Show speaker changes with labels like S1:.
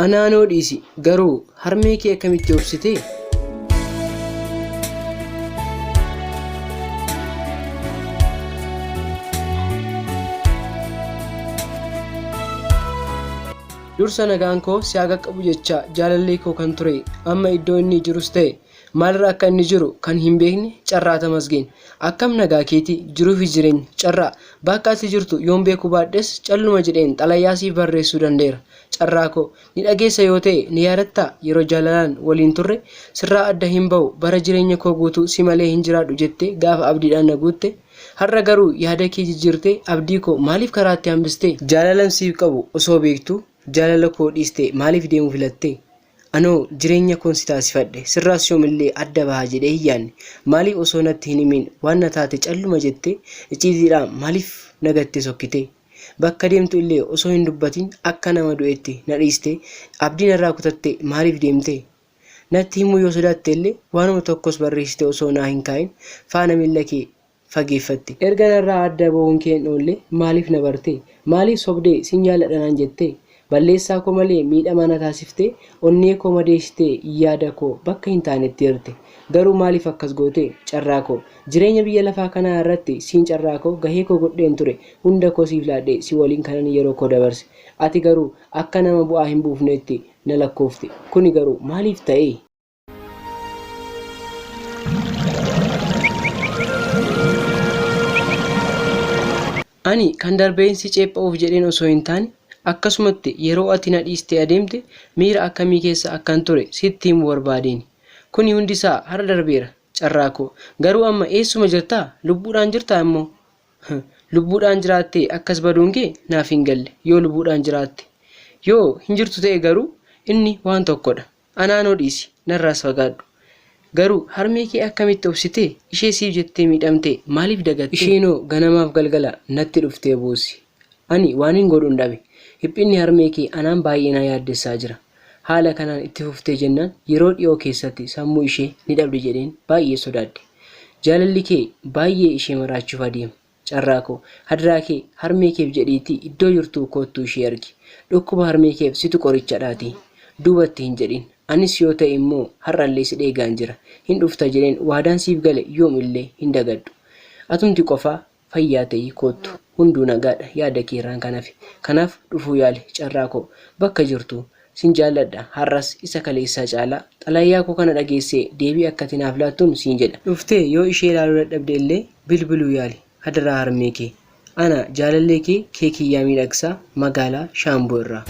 S1: Anaanoo dhiisi garuu harmee kee akkamitti obsitee? Dursa nagaan koo si haa qaqqabu jechaa jaalallee koo kan ture amma iddoo inni jirus ta'e maalirra akka inni jiru kan hin beekne Carraa Tamasgeen. Akkam nagaa keetii jiruufi jireenya Carraa bakka ati jirtu yoon beekuu baadhes calluma jedheen xalayaa siif barreessuu danda'eera. Carraa koo ni dhageessa yoo ta'e ni yaadattaa yeroo jaalalaan waliin turre sirraa adda hin ba'u bara jireenya koo guutuu si malee hin jiraadhu jettee gaafa abdiidhaan na guutte Har'a garuu yaada kee jijjiirtee abdii koo maaliif karaatti hambiste? Jaalalan siif qabu osoo beektuu jaalala koo dhiistee maaliif deemuu filatte? Anoo jireenya koon si taasifadhe sirraas yoomillee adda baha jedhee hin yaadne. Maaliif osoo natti hin himiin waan na taate calluma jettee icciitiidhaan maaliif na gattee sokkite? Bakka deemtu illee osoo hin dubbatin akka nama du'eetti na dhiistee abdii narraa kutattee maaliif deemte? Natti himuu yoo sodaatte illee waanuma tokkos barreessitee osoo naa hin kaa'in faana miilla kee fageeffatte. Erga narraa adda bahuun kee hin oolle maaliif na barte? Maaliif sobdee sin jaalladha naan jette? Balleessaa koo malee miidhamaa na taasiftee onnee koo madeessitee yaada koo bakka hin taanetti hirte. Garuu maaliif akkas goote? Carraa koo. Jireenya biyya lafaa kanaa irratti siin carraa koo gahee koo godheen ture. Hunda koo siif laadhee si waliin kanan yeroo koo dabarse. Ati garuu akka nama bu'aa hin buufneetti na lakkoofte. Kuni garuu maaliif ta'e? Ani kan darbeen si ceepha'uuf jedheen osoo hin taane, akkasumatti yeroo ati na dhiistee adeemte miira akkamii keessa akkan ture sitti himuu barbaadeeni. Kuni hundisaa har'a darbeera, carraa koo. Garuu amma eessuma jirtaa? Lubbuudhaan jirtaa immoo? Lubbuudhaan jiraattee akkas baduun kee naaf hin galle. Yoo lubbuudhaan jiraatte. Yoo hin jirtu ta'e garuu inni waan tokkodha. Anaanoo dhiisi, narraas fagaadhu. Garuu harmee kee akkamitti obsitee? Ishee siif jettee miidhamte maaliif dagatte? Isheenoo ganamaaf galgala natti dhuftee boossi. Ani waanin godhun dhabe. Dhiphinni harmee kee anaan baay'ee na yaaddessaa jira. Haala kanaan itti fuftee jennaan yeroo dhiyoo keessatti sammuu ishee ni dhabdi jedheen baay'ee sodaadhe. Jaalalli kee baay'ee ishee maraachuuf adeema. Carraa koo, hadaraa kee harmee keef jedhiitii iddoo jirtuu koottuu ishee argi. Dhukkuba harmee keef situ qorichadhaatii. Duubatti hin jedhin. Anis yoo ta'e immoo har'allee si dheegaan jira. Hin dhufta jedheen waadaan siif gale yoom illee hin dagadhu. Atumti qofaa Fayyaa ta'i koottu. Hunduu nagaadha yaada keerraan kan hafe. Kanaaf dhufuu yaali carraa koo. Bakka jirtuu. Sin jaalladha har'as isa kaleessaa caalaa. Xalayaa koo kana dhageessee deebii akka ati naaf laattun siin jedha. Dhuftee yoo ishee ilaaluu dadhabde illee bilbiluu yaali. Hadaraa harmee kee. Ana jaalallee kee Keekiyyaa Miidhagsaa Magaalaa Shaambuu irraa.